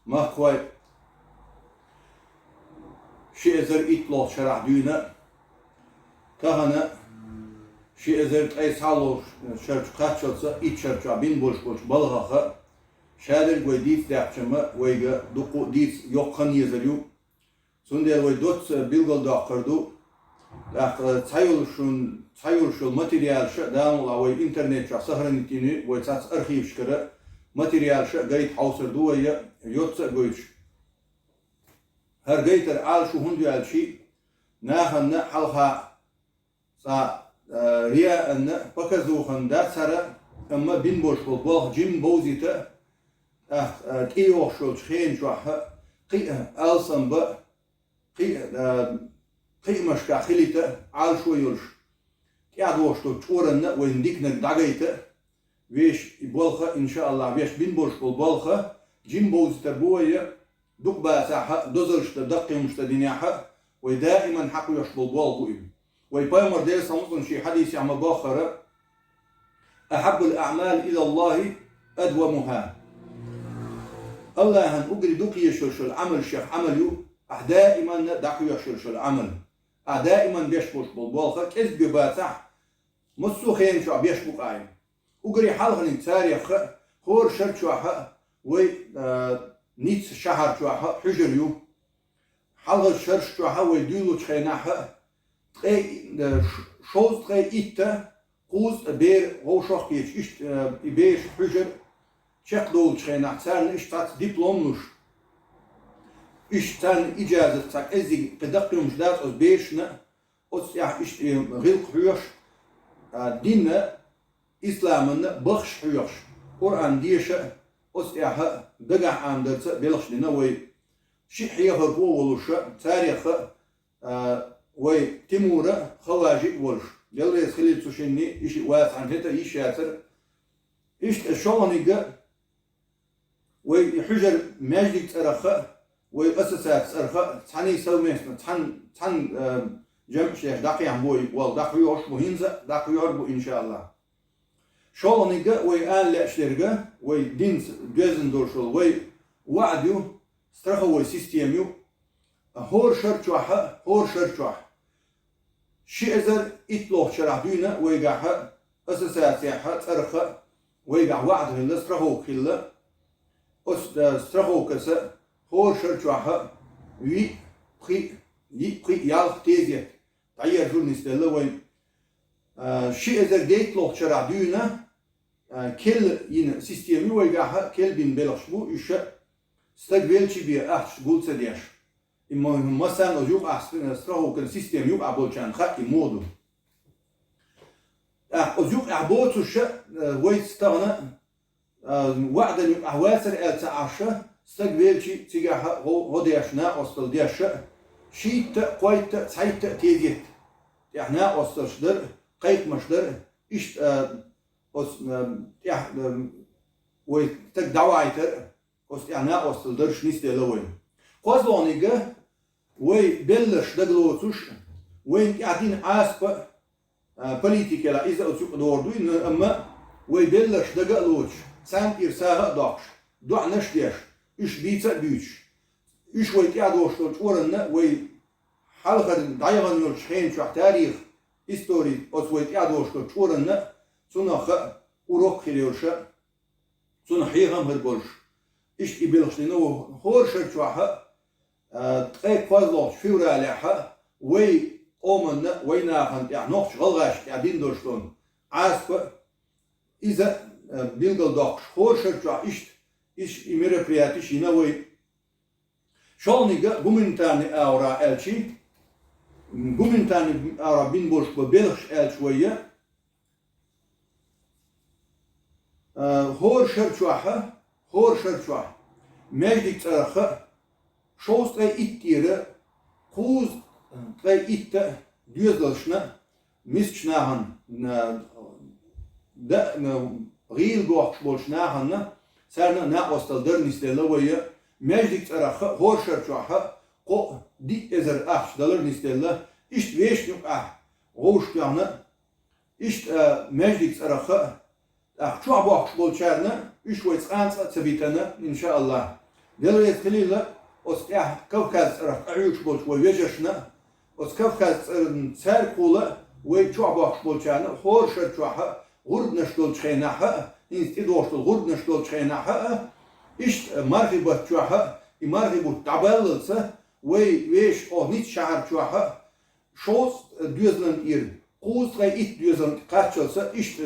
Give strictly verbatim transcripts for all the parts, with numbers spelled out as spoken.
Махкой ши эзар иттлагӀча шарахь дуьйна, тахана ши эзар ткъе цхьаллагӀча шарчу кхаччалца итт шарчохь бина болуш болчу балхах шадерг вай дийца даьккхича-м вайга дуккха а дийца йоккха хан езар ю. Цундела вай доцца билгалдоккхур ду. ТӀаккха цхьайолуш, цхьайолуш йолу материалаш а, Дала мукъ лахь, вай интернет чохь сохранить йина ю, вай цхьацца архивашкара материалаш а гайта хьовсур ду вай, йоцца а гойтуш. ХӀара гайтар Ӏалашо хӀунда ю аьлча, нахана хьалха цкъа, а, рияанна, показухана дац хӀара, амма бина болуш болу болх жимма бовзийта, тӀаккха, а, тӀейогӀуш йолчу хенан чохь а, кхин а алсам бан, кхин а, а, кхиамашкахь хилийта Ӏалашо йолуш, тӀаьхьадогӀуш долчу чкъуранна вайна диканиг дӀагайта, вешан и болх а, иншааллахь, вешан бина болуш болу болх а жимма бовзийтар бу вай, дукха бацахь а, дозаллаш дан, даккхий хӀуманаш дан динехь а, вай даиман хьакхоьхьуш болу болх бу и. Вай пайхамар, Делера салам хуьлда цунна, шен хьадисехь ма-боххара: «Ахьаббул аъмали илаллахи адвамуха». Аллахьан уггаре дукха езаш йолуш йолу Ӏамалех Ӏамал ю ахь даиманна дӀахьоьхуш йолуш йолу Ӏамал. Ахь даиман беш болуш болу болх а кӀезиг бен бацахь, массо а хенан чохь беш бу-кх и. Уггаре хьалханиг царех а, хӀора шар чохь а вай, а, Ницца шахьар чохь а хьуьжар ю. Хьалхарчу шарш чохь а вай дуьйлучу хенахь а ткъе, а, ш-, шовзткъе итт а, кхузткъа бер вовшах а кхеташ, иштта, а, и бераш хьуьжар чекхдолучу хенахь, царна иштта цхьацца диплом луш, иштта царна ижазат цхьа кӀеззиг кхин даккхий хӀуманаш дац оцу берашна, оцу тӀехь иштта и гӀиллакх хьоьхуш, а, динна, исламанна бахаш хьоьхуш, Къуръан деша а, оцу тӀехь а дагахь Ӏамадарца а белхаш дина вай. Шиъ хьехархо а волуш, царех а, а, вай Тимур а, Хаважи а волуш, Дела реза хилийла цу шинна, и шиъ вацахьана хӀета а йиш яцара. Иштта шолгӀаниг а, вай и хьуьжар маьждиг цӀарах а, вай ассоциаци цӀарах а, цхьаьний совместно, цхьаьна, цхьаьна, а, жамӀаш деш дӀакхехьна бу вай, валла, дӀахьоьхуш бу, хӀинца а дӀахьоьхур бу, иншааллахь. ШолгӀаниг а вай ала лаьаш дерг а, вай динца доьзна долуш волу вай ваӀда ю, страховой система ю, хӀора шар чохь а, хӀора шар чохь. Ши эзар иттлагӀчу шарахь дуьйна вайгахь а, ассоциацехь а, цӀарах а, вайгахь ваӀда хилла, страховка хилла. Оцу, а, страховкаца хӀора шар чохь а виъ, пхиъ, йиъ, пхиъ, ялх тезет дӀаержур нисделла вайна. А, ши эзар дейттлагӀчу шарахь дуьйна, а, кел йина система ю вайгахь а, кел бина белхаш бу, уьш а стаг велчи бен ахча гул ца деш. И ма-, массарна оцу юкъахь с-, страховкан система юкъахь болчарна хаьа и муха ду. ТӀаккха оцу юкъахь боцуш а, а, вайца тахана, а, ваӀдан юкъахь вацара аьлла ца Ӏаш а, стаг велчи цигахь а гӀо-, гӀо деш, накъосталла деш а, шийтта а, кхойтта а, цхьайтта а тезет тӀехь накъосталлаш дар а, кхайкхамаш дар а, иштта, а, оцу, а, тӀехь, а, вай стаг дӀавайтар а, оцу тӀехь накъосталла дарш нисделла вайна. КхозлагӀниг а вай белларш дагалоцуш, вайна тӀехь дина Ӏаспа а, а, политика елахь, иза оцу юкъа догӀур ду, но, амма вай белларш дага а лоцуш, царна тӀера сагӀа а доккхуш, доӀанаш а деш, уьш бийца а буьйцуш, уьш вай тӀаьхьадогӀуш долчу чкъуранна вай хьалхара дӀаяхана йолчу хенан чохь тарих, истори оцу вай тӀаьхьадогӀуш долчу чкъуранна цунах а урок хир йолуш а, цунах хьехам хир болуш. Иштта и белхаш дина ву хӀора шар чохь а, а, ткъе кхозлагӀчу февралехь а вай къоманна, вай нахана тӀехь, нохча-гӀалгӀашна тӀехь дина долуш долу Ӏаспа а, иза, а, билгалдоккхуш, хӀора шар чохь иштта, иштта и мероприятиш йина вай. ШолгӀаниг а гуманитарный агӀора аьлчи, гуманитарный агӀора бина болуш бу белхаш аьлча вай, а, хӀора шар чохь а, хӀора шар чохь, маьждиг цӀарах а, шовзткъе иттера кхузткъе итта доьзалшна, мискачу нахана, а, да-, а, гӀийла бохкуш болчу нахана, царна а накъосталла дар нисделла вай, а, маьждиг цӀарах а, хӀора шар чохь а кхо-диъ эзар ахча далар нисделла, иштта вешан юкъахь гӀовш тоьхна, иштта, а, маьждиг цӀарах а, тӀаккха чохь бохкуш болчарна, уьш вай цкъа а цкъа а ца битана, иншааллахь. Дела реза хилийла оцу тӀехь Кавказ цӀарах къахьоьгуш болчу вай вежаршна а, оцу Кавказ цӀарна цаьргахула вай чохь бохкуш болчарна а, хӀора шар чохь а, гӀурбанаш долчу хенахь а, хӀинца тӀедогӀуш долу гӀурбанаш долчу хенахь а, иштта мархи баттахь а, и мархи бутт дӀабаллалца, вай вешан оха ницкъ шахьар чохь а, шовзткъа доьзалан тӀера кхузткъе итт доьзална кхаччалца иштта,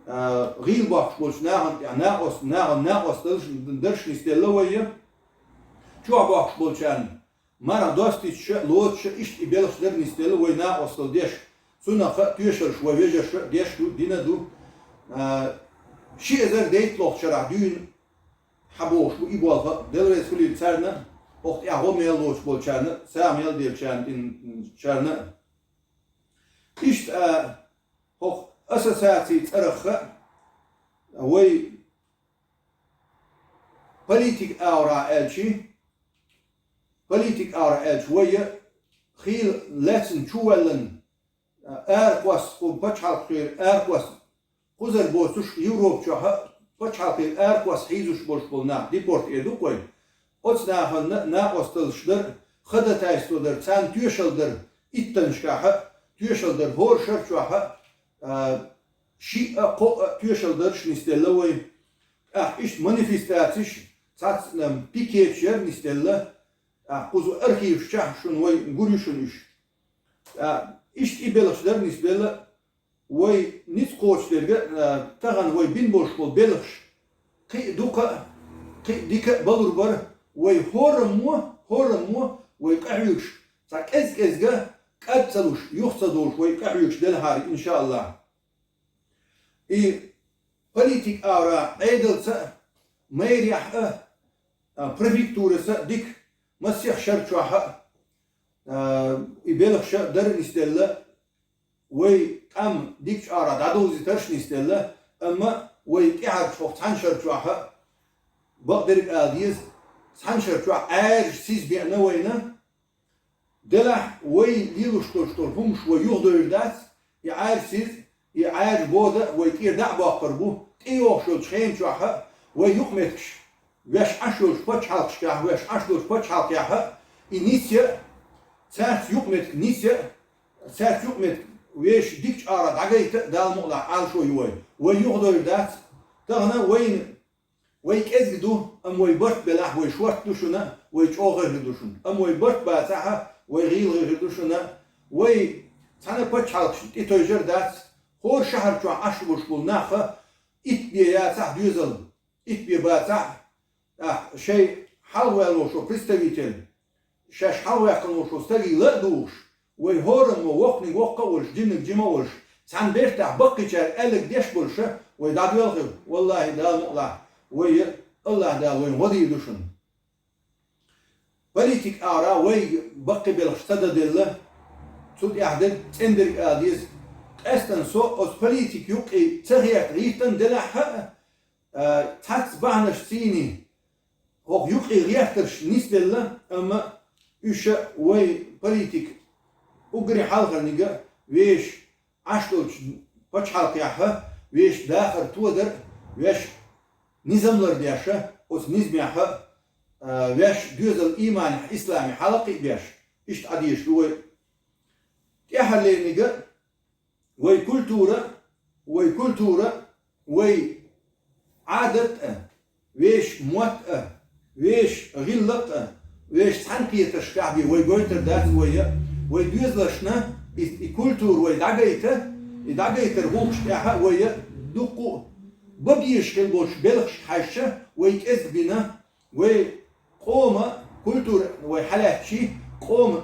а, гӀийла бохкуш болчу нахана тӀехь накъост-, нахана накъост дарш, дарш нисделла вай. Чохь бохкуш болчарна марха достуьйтуш а, лоцуш а, иштта и белхаш дар нисделла вай накъосталла деш. Цунах а тоьшаллаш вай вежарша а деш ду, дина ду. А, ши эзар дейтталгӀачу шарахь дуьйна хьан бохуш бу и болх а, Дела реза хуьлийла царна, оха тӀехь гӀо мел лоцуш болчарна, сагӀа мел делчарна, ин-, чарна а. Иштта а, хӀокху ассоциацин цӀарах а, вай политика агӀор аьлчи, политика агӀор аьлча, вай а хийла лаьцна чу ваьллина, аракхосса, кху пачхьалкхера аракхосса кхузара боцуш, Европа чохь а пачхьалкхера аракхосса хьийзош болуш болу нах, депорт эр ду-кх вай. Оцу нахана накъосталлаш дар, ходатайство дар, царна тоьшалла дар, иттаннашкахь а тоьшалла дар, хӀора шар чохь а, а, шиъ а, кхоъ а тоьшалла дарш нисделла вай. ТӀаккха иштта манифестацеш, цхьацца, м, пикеташ яр нисделла. ТӀаккха кхуза архиваш чохь шуна вай гур ю шуна уьш. ТӀаккха иштта и белхаш дар нисбелла, вай ницкъ кхочушдерг а, тахана вай бина болуш болу белхаш кхин а дукха а, кхин а дика а балур бара, вай хӀораммо, хӀораммо вай къахьоьгуш, цхьа кӀез-кӀезга кӀад ца луш, юха ца долуш вай къахьоьгуш делахьара, иншааллахӀ. И политика агӀор Ӏедалца а, майрехь а, а, префектураса а дика, масех шар чохь а, а, и белхаш а дар нисделла, вай къам дикачу агӀор дӀадовзийтарш нисделла, амма вай тӀаьхьарчу хӀокху цхьана шар чохь а, бакъдерг ала деза, цхьана шар чохь Ӏаьржа сиз беана вайна, делахь вай лелош долуш долу хӀумаш вай юхадевр дац, и Ӏаьржа сиз, и Ӏаьржа бода вай тӀера дӀа а боккхур бу, тӀейогӀуш йолчу хенан чохь а вай юкъаметтигаш, ваьш Ӏаш йолчу пачхьалкхашкахь, ваьш Ӏаш долчу пачхьалкхехь а, и ницъян а, цаьрца юкъаметтиг ницъян а, цаьрца юкъаметтиг вешан дикачу агӀор дӀагайта а Дала мукъалахь Ӏалашо ю вай. Вай юхадевр дац, тахана вайна Вай кӀезиг ду, амма вай барт белахь, вай шорта ду шуна, вай чӀогӀа хир ду шуна. Амма вай барт бацахь а, вай гӀийла хир ду шуна. Вай цхьана пачхьалкхашна тӀетевжар дац. ХӀора шахьар чохь Ӏаш болуш болу нах а итт бен яцахь доьзал, итт бен бацахь а, шайн хьалхаваьлла волчу представитель, шаьш хьалхаваьккхина волчу стаге ла а дугӀуш, вай хӀораммо воккханиг воккха а волуш, жиманиг жима а волуш, цхьана бертахь баккхийчара аьлларг деш болуш а, вай дӀадоьлхур, валлахӀи, Дала мукъалахь, вай а, АллахӀ Дала вайна гӀо дийр ду шуна. Политика агӀор вайга баккхий белхаш ца дан делла, цу тӀехь дерг цӀена дерг ала деза. Къаьстина со оцу политика юккъе ца хетта гӀиртина делахь а, а, цхьацца бахьанаш цийний, хӀокху юккъе гӀертарш нисделла, амма уьш а вай политика уггаре хьалхарниг а вешан Ӏаш долчу пачхьалкхехь а, вешан дахар тодар а, ваьш низам лардеш а, оцу низамехь а, а, ваьш доьзал ийманехь, исламехь хьалакхиъ беш, иштта Ӏадийша ду вай. ТӀаьххьарлерниг а, вай культура, вай культура, вай Ӏадат а, вешан мотт а, вешан гӀиллакх а, вешан цхьаьнакхетаршкахь бен вай гойтур дац вай а. Вай доьзалшна и, и культура вай дӀагайта, и дӀагайтаран гӀуллакхаш тӀехь а вай а дуккха а бан безаш хилла болчу белхашка хьаьжча, вай кӀезиг бина, вай къоман культура вай хьалаьцчи, къоман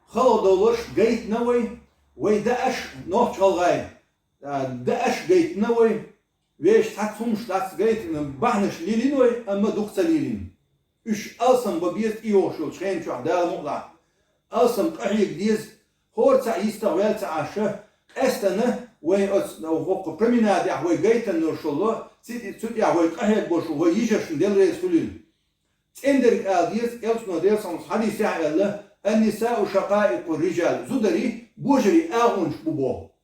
халадовларш гайтина вай, вай дааш, нохч-гӀалгӀай, а, дааш гайтина вай, вешан цхьацца хӀумаш дац гайтина, бахьанаш лелийна вай, амма дукха ца лелийна. Уьш алсам бан беза тӀейогӀуш йолчу хенан чохь, Дала мукъалахь. Алсам къахьега деза, хӀора цхьаъ йистах ваьлла ца Ӏаш, къаьстина вайн оцу хӀокху променадехь вай гайтина йолуш йолу, ци-, цу тӀехь вай къахьега болуш вай йижаршна Дела реза хуьлийла. ЦӀена дерг ала деза, Элчано Делан салам хьадисехь аьлла: «Ан-нисау шакъаикъу р-рижал», зударий божарийн агӀонаш бу боху.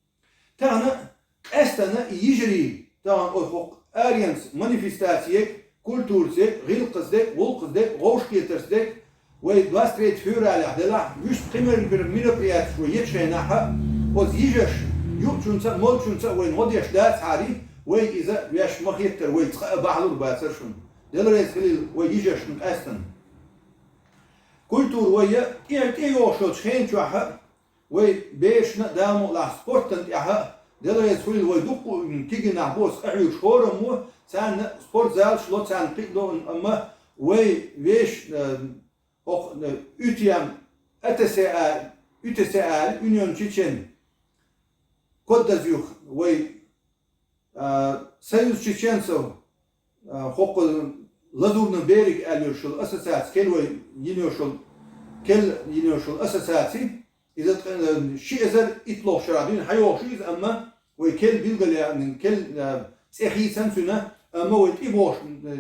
Тахана къаьстина и йижарий, тахана оцу хӀокху аренца манифестаци ег, культураца дег, гӀиллакхаца дег, гӀулакхаца дег, вовшахкхетарца дег, вай двадцать третье февралехь делахь, вуьшта кхимербира мероприятеш вай ечхьенахьа, оцу йижаршна, юучунца а, молчунца а вайна гӀо деш дацахьара, вайга иза ваьш ма хеттара, вай цкъа а бахьалур бацара шуна. Дела реза хилийла вай йижаршна къаьстина. Культура вай я, тӀе, тӀейогӀуш йолчу хенан чохь а, вай берашна а, Дала мукъ лахь, спортан тӀехь а, Дела реза хуьлийла, вай дуккха кегий нах бу оцу къахьоьгуш хӀораммо, царна спортзалаш ло, царна кхин а ло, амма вай вешан, э, хӀокху, э, ю ти эм, ю ти эс а, ю ти эс а, Union Чечен, коддаза юха вай а, Союз чеченцев, а, хӀокху лазурный берег аьлла йолуш йолу ассоциаци, кел вай йина йолуш йолу, кел йина йолуш йолу ассоциаци, иза ткъе-, ши эзар итт лоху шарахь дуьйна хьайогӀуш ю иза, амма вай кел билгалъяьхна, кел, а, цӀе хийцина цуьнан, амма вай тӀе бохуш,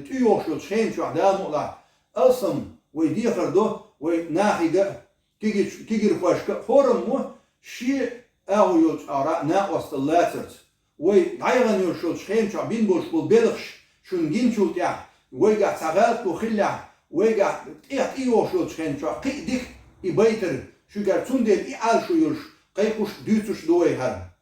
тӀе йогӀуш йолчу хенан чохь, Дала мукъ лахь, алсам вай дехар до, вай нахе а, кегийчу-, кегийрхошка а, хӀораммо шен агӀо йолчу агӀора накъосталла лацарца. Вай дӀаяхана йолуш йолчу хенан чохь бина болуш болу белхаш шуна гиначул тӀаьхьа, вайгахь цхьа гӀалат хиллехь, вайгахь тӀех тӀейогӀуш йолчу хенан чохь кхин а дика и байтар шуьгара, цундела и Ӏалашо йолуш кхайкхуш, дуьйцуш ду вай хӀара.